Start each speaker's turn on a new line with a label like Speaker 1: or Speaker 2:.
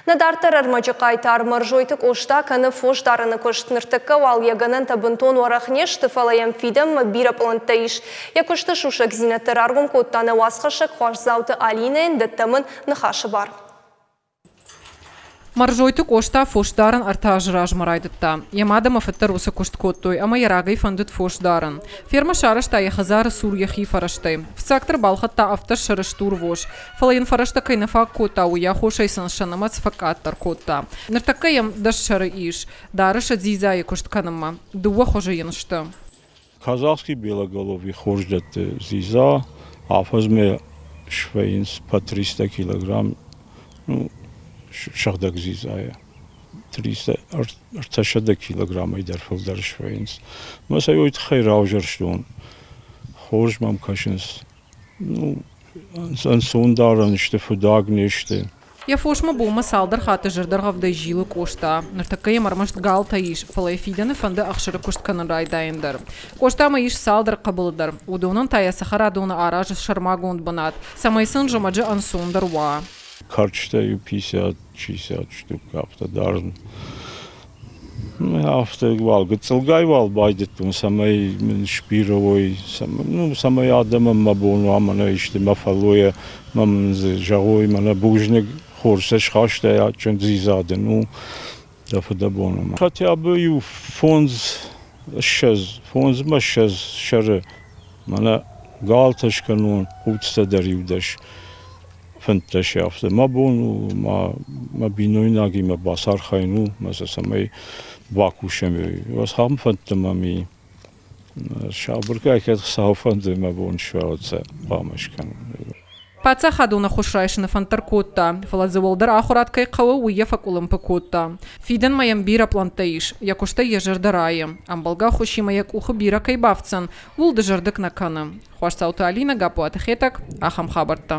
Speaker 1: Нӕ дарддӕр ӕрмӕджы хъайтар Мӕрзойты Къоста кӕны фосдарыны куыст. Ныртӕккӕ уал йӕ гӕнӕнтӕ бынтон уӕрӕх не сты, фӕлӕ йӕм фидӕнмӕ бирӕ пълӕнттӕ ис. Йӕ куысты сусӕгдзинӕдтӕ раргом кодта нӕ уацхӕссӕг Хуасдзауты Алинӕйӕн, дӕттӕм ын ныхасы бар.
Speaker 2: Мӕрзойты Къоста фос дарын ӕртӕ азы размӕ райдыдта. Йӕ мад ӕмӕ фыд дӕр уыцы куыст кодтой ӕмӕ йӕ рагӕй фӕндыд фос дарын. Фермӕ сарӕзта йӕ хӕдзары цур йӕхи фӕрӕзтӕй. Фыццагдӕр балхӕдта ӕвддӕс сӕры стурвос, фӕлӕ йын фӕрӕзтӕ кӕй нӕ фаг кодта, уый аххосӕй сын сӕ нымӕц фӕкъаддӕр кодта. Ныртӕккӕ йӕм дӕс сӕры ис. Дары сӕ дзидзайы куыст кӕнынмӕ. Дыууӕ хуызы йын сты.
Speaker 3: Казахский белоголовый хорз дӕтты дзидза, афӕдзмӕ свӕййынц по 300 килограмм, ну, сыгъдӕг дзидзайӕ. 300 300 килограммӕй дӕр фылдӕр свӕййынц. Мӕ сӕ уый тыххӕй равзӕрстон. Хорз мӕм кӕсынц. Ну, ӕнцондарӕн сты, фыдаг не сты.
Speaker 2: Йӕ фосмӕ бонмӕ цалдӕр хатты зӕрдӕргъӕвдӕй зилы Къоста. Ныртӕккӕ йӕм ӕрмӕст галтӕ ис, фӕлӕ йӕ фидӕны фӕнды ӕхсыры куыст кӕнын райдайын дӕр. Къостамӕ ис цалдӕр хъыбылы дӕр. Уыдонӕн та йӕ цӕхӕрадоны аразы сӕрмагонд бынат, цӕмӕй сын зымӕджы ӕнцондӕр уа.
Speaker 3: Кӕрчытӕ иу 50-60 штук афтӕ дарын. Афтӕ уал гыццылгай уал байдыдтон, цӕмӕй мын сбирӕ уой, ну, цӕмӕй адӕмӕн мӕ бон уа, мӕнӕ исты мӕ фӕллойӕ мӕ мын дзы зӕгъой, мӕнӕ бузныг, хорз сӕ схастай адджын дзидза дын у дӕ фыдӕбоны. Хотя бы иу фондз ссӕдз, фондзмӕ ссӕдз сӕры мӕнӕ галтӕ скӕнон, хъуццытӕ дӕр иу дӕс 15 афтӕ. Мӕ бон у, мӕ бинойнагимӕ бацархайын у, мӕ сӕ цӕмӕй бакусӕм. Ахӕм фӕндтӕ мӕм и. Сабыргай кӕд Хуыцау фӕнды, мӕ бон суа, сӕ хъуамӕ скӕнон.
Speaker 2: Паддзахадон ӕххуыс райсыны фӕнд дӕр кодта, фӕлӕ дзы уӕлдӕр ахуырад кӕй хъӕуы, уый йӕ фӕкъуылымпы кодта. Фидӕнмӕ йӕм бирӕ пълӕнттӕ ис, йӕ куыстӕй йӕ зӕрдӕ райы. Ӕмбӕлгӕ ӕххуысимӕ йӕ къухы бирӕ кӕй бафтдзӕн, ууыл дызӕрдыг нӕ кӕны. Хуасдзауты Алинӕ, Гаппуаты Хетӕг, ахӕм хабӕрттӕ.